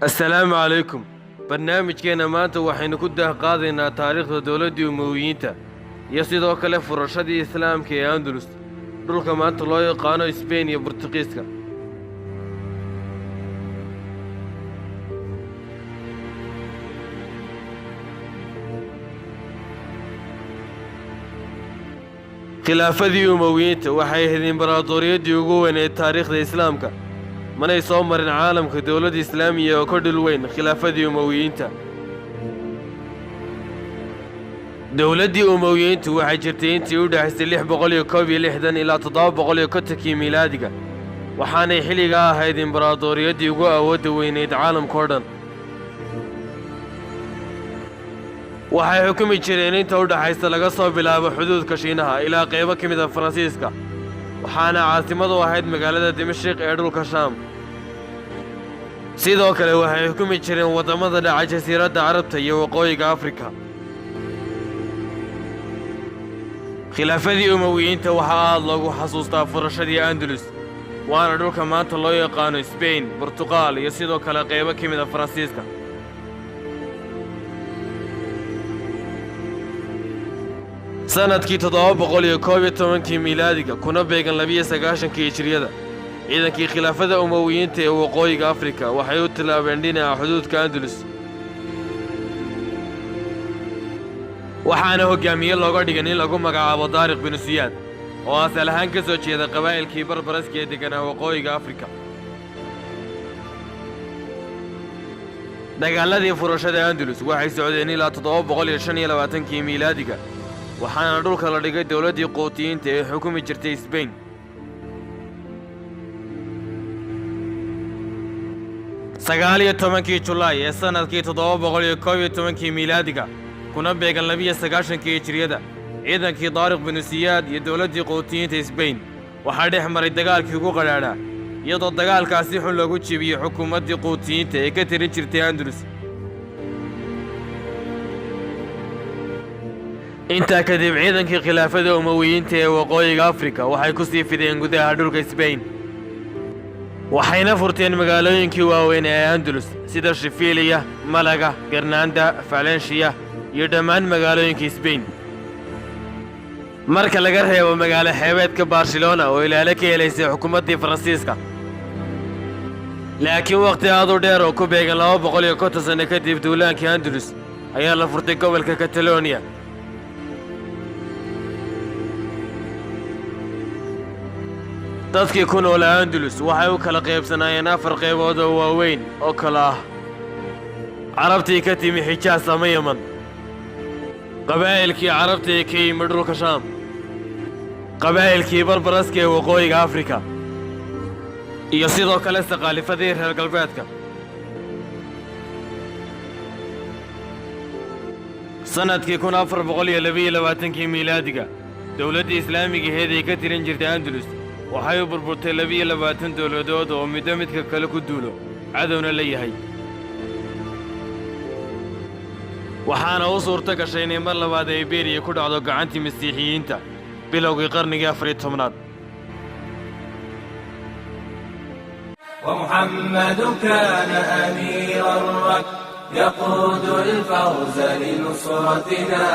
Assalaamu calaykum. Barnaamijkeenna maanta waxaynu ku daahqaadaynaa taariikhda dowladdii Umowiyiinta iyo sidoo kale furashadii Islaamka ee Andalus, dhulka maanta loo yaqaano Sbain iyo Burtuqiiska. Khilaafadii Umowiyiinta waxay ahayd imbaraadoriyaddii ugu weyn ee taariikhda Islaamka. Manay soo marin caalamka dowladda Islaamiya oo ka dhul weyn khilaafadii Umowiyiinta. Dowladdii Umowiyiintu waxay jirtay intii u dhexaysay 661 ilaa 750-kii miilaadiga, waxaanay xilligaa ahayd imbaraadoriyaddii ugu awoodda weynayd caalamka oo dhan. Waxay xukumi jireen inta u dhaxaysa laga soo bilaabo xuduudka Shiinaha ilaa qaybo ka mid a Faransiiska, waxaana caasimadu ahayd magaalada Dimashik ee dhulka Shaam. Sidoo kale waxay xukumi jireen waddamada dhaca Jasiiradda Carabta iyo Waqooyiga Afrika. Khilaafadii Umowiyiinta waxaa aad loogu xasuustaa furashadii Andalus, waana dhulka maanta loo yaqaano Sbain, Burtuqaal iyo sidoo kale qaybo ka mid a Faransiiska. Sannadkii 711-kii miilaadiga, kuna beegan 92-kii hijriyada, ciidankii khilaafada Umowiyiinta ee Waqooyiga Afrika waxay u tillaabeen dhinaca xuduudka Andalus, waxaana hoggaamiye looga dhigay in lagu magacaabo Daariq binu Siyaad, oo asal ahaan ka soo jeeda qabaa'ilkii Barbaraska ee degganaa Waqooyiga Afrika. Dagaaladii furashada Andalus waxay socdeen ilaa 725-kii miilaadiga, waxaana dhulka la dhigay dowladdii Quutiyiinta ee xukumi jirtay Sbain. 19-kii Julaay ee sannadkii 711-kii miilaadiga, kuna beegan 92-kii hijriyada, ciidankii Daariq binu Siyaad iyo dowladdii Quutiyiinta Sbain waxaa dhex maray dagaalkii ugu qadhaadhaa, iyadoo dagaalkaas si xun loogu jebiyey xukuumaddii Quutiyiinta ee ka tirin jirtay Andalus. Intaa kadib ciidankii khilaafada Umowiyiinta ee Waqooyiga Afrika waxay ku sii fideen gudaha dhulka Sbain, waxayna furteen magaalooyinkii waaweyn ee Andalus sida Shifiliya, Malaga, Garnanda, Valenciya iyo dhammaan magaalooyinka Sbain, marka laga reebo magaalo xeebeedka Barcelona oo ilaalo ka helaysay xukuumaddii Faransiiska. Laakiin wakhti aad u dheer oo ku beegan 250 sanno kadib duulaankii Andalus ayaa la furtay gobolka Catalonia. Dadkii ku noolaa Andalus waxay u kala qaybsanaayeen afar qaybood oo waaweyn oo kala ah: Carabtii ka timi Xijaas ama Yaman, qabaa'ilkii Carabta ee ka yimi dhulka Shaam, qabaa'ilkii Barbaraska ee Waqooyiga Afrika, iyo sidoo kale saqaalifadii reer galbeedka. Sannadkii 1422-kii miilaadiga, dowladdii Islaamiga aheyd ay ka tirin jirtay Andalus waxay u burburtay 22 dowladood oo middo midka kale ku duulo, cadowna la yahay, waxaana u suurto gashay inay mar labaad ay Iberiya ku dhacdo gacantii Masiixiyiinta bilowgii qarnigii 14-aad. ومحمد كان أمير الركب يقود الفوز لنصرتنا،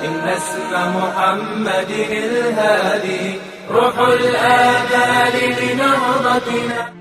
إن اسم محمد الهادي روح الآمال لنهضتنا.